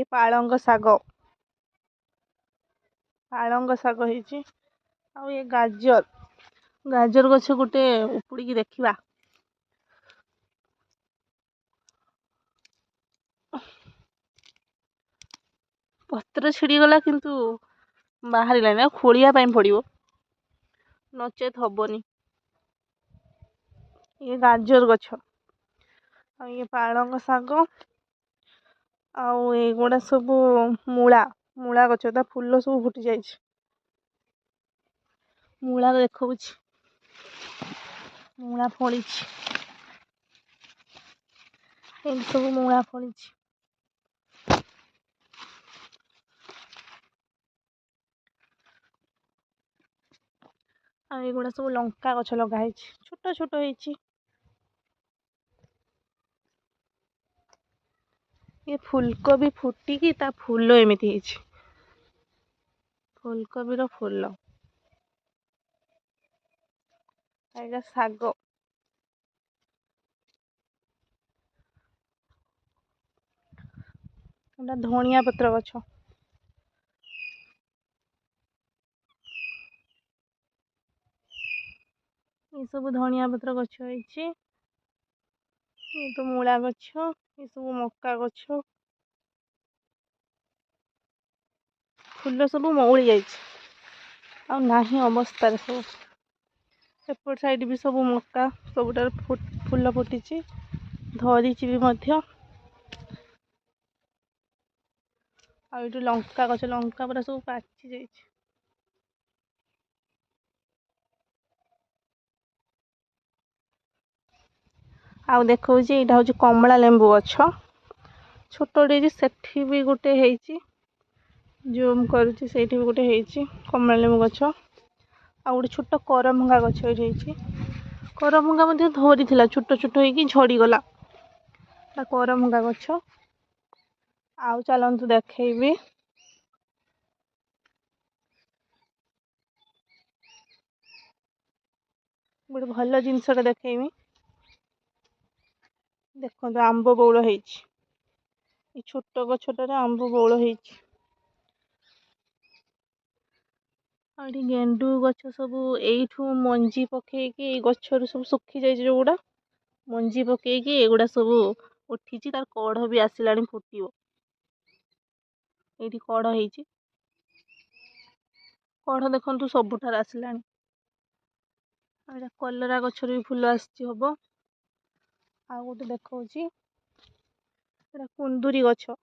ଇଏ ପାଳଙ୍ଗ ଶାଗ, ପାଳଙ୍ଗ ଶାଗ ହେଇଛି। ଆଉ ଇଏ ଗାଜର, ଗାଜର ଗଛ ଗୋଟେ ଉପୁଡ଼ିକି ଦେଖିବା। ପତ୍ର ଛିଡ଼ିଗଲା କିନ୍ତୁ ବାହାରିଲାନି, ଆଉ ଖୋଳିବା ପାଇଁ ପଡ଼ିବ, ନଚେତ୍ ହବନି। ଇଏ ଗାଜର ଗଛ, ଆଉ ଇଏ ପାଳଙ୍ଗ ଶାଗ, ଆଉ ଏଇଗୁଡ଼ା ସବୁ ମୂଳା, ମୂଳା ଗଛ, ତା ଫୁଲ ସବୁ ଫୁଟି ଯାଇଛି। ମୂଳା ଦେଖାଉଛି, ମୂଳା ଫଳିଛି, ଏମିତି ସବୁ ମୂଳା ଫଳିଛି। ଆଉ ଏଗୁଡ଼ା ସବୁ ଲଙ୍କା ଗଛ ଲଗା ହେଇଛି, ଛୋଟ ଛୋଟ ହେଇଛି। ଇଏ ଫୁଲକୋବି ଫୁଟିକି ତା ଫୁଲ ଏମିତି ହେଇଛି, ଫୁଲକୋବିର ଫୁଲ। ଏଇଟା ଶାଗ, ଏଟା ଧଣିଆ ପତ୍ର ଗଛ। ଏସବୁ ଧଣିଆ ପତ୍ର ଗଛ ହେଇଛି। ଏ ତ ମୂଳା ଗଛ, ଏସବୁ ମକା ଗଛ। ଫୁଲ ସବୁ ମଉଳି ଯାଇଛି, ଆଉ ନାହିଁ ଅବସ୍ଥାରେ ସବୁ। ଏପଟ ସାଇଡ଼୍ ବି ସବୁ ମକା ସବୁଟାରେ ଫୁଲ ଫୁଟିଛି, ଧରିଛି ବି ମଧ୍ୟ। ଆଉ ଏଇଠି ଲଙ୍କା ଗଛ, ଲଙ୍କା ପୁରା ସବୁ ପାଚି ଯାଇଛି। ଆଉ ଦେଖାଉଛି ଏଇଟା ହେଉଛି କମଳା ଲେମ୍ବୁ ଗଛ, ଛୋଟଟେ ହେଇଛି। ସେଠି ବି ଗୋଟେ ହେଇଛି, ଜୁମ୍ କରୁଛି, ସେଇଠି ବି ଗୋଟେ ହେଇଛି କମଳା ଲେମ୍ବୁ ଗଛ। ଆଉ ଗୋଟେ ଛୋଟ କରମଙ୍ଗା ଗଛ ଏଇଠି ହେଇଛି। କରମଙ୍ଗା ମଧ୍ୟ ଧରିଥିଲା, ଛୋଟ ଛୋଟ ହେଇକି ଝଡ଼ିଗଲା। ଏଟା କରମଙ୍ଗା ଗଛ। ଆଉ ଚାଲନ୍ତୁ ଦେଖେଇବି। ଗୋଟେ ଭଲ ଜିନିଷଟା ଦେଖେଇବି। ଦେଖନ୍ତୁ ଆମ୍ବ ବଉଳ ହେଇଛି, ଏଇ ଛୋଟ ଗଛଟାରେ ଆମ୍ବ ବଉଳ ହେଇଛି। ଆଉ ଏଠି ଗେଣ୍ଡୁ ଗଛ ସବୁ ଏଇଠୁ ମଞ୍ଜି ପକେଇକି, ଏଇ ଗଛରୁ ସବୁ ଶୁଖି ଯାଇଛି ଯେଉଁଗୁଡ଼ା, ମଞ୍ଜି ପକେଇକି ଏଗୁଡ଼ା ସବୁ ଉଠିଛି। ତାର କଢ଼ ବି ଆସିଲାଣି, ଫୁଟିବ। ଏଇଠି କଢ଼ ହେଇଛି, କଢ଼ ଦେଖନ୍ତୁ ସବୁଠାରେ ଆସିଲାଣି। ଆଉ ଏଇଟା କଲରା ଗଛରେ ବି ଫୁଲ ଆସିଛି, ହବ। ଆଉ ଗୋଟେ ଦେଖାଉଛି, ଏଇଟା କୁନ୍ଦୁରି ଗଛ।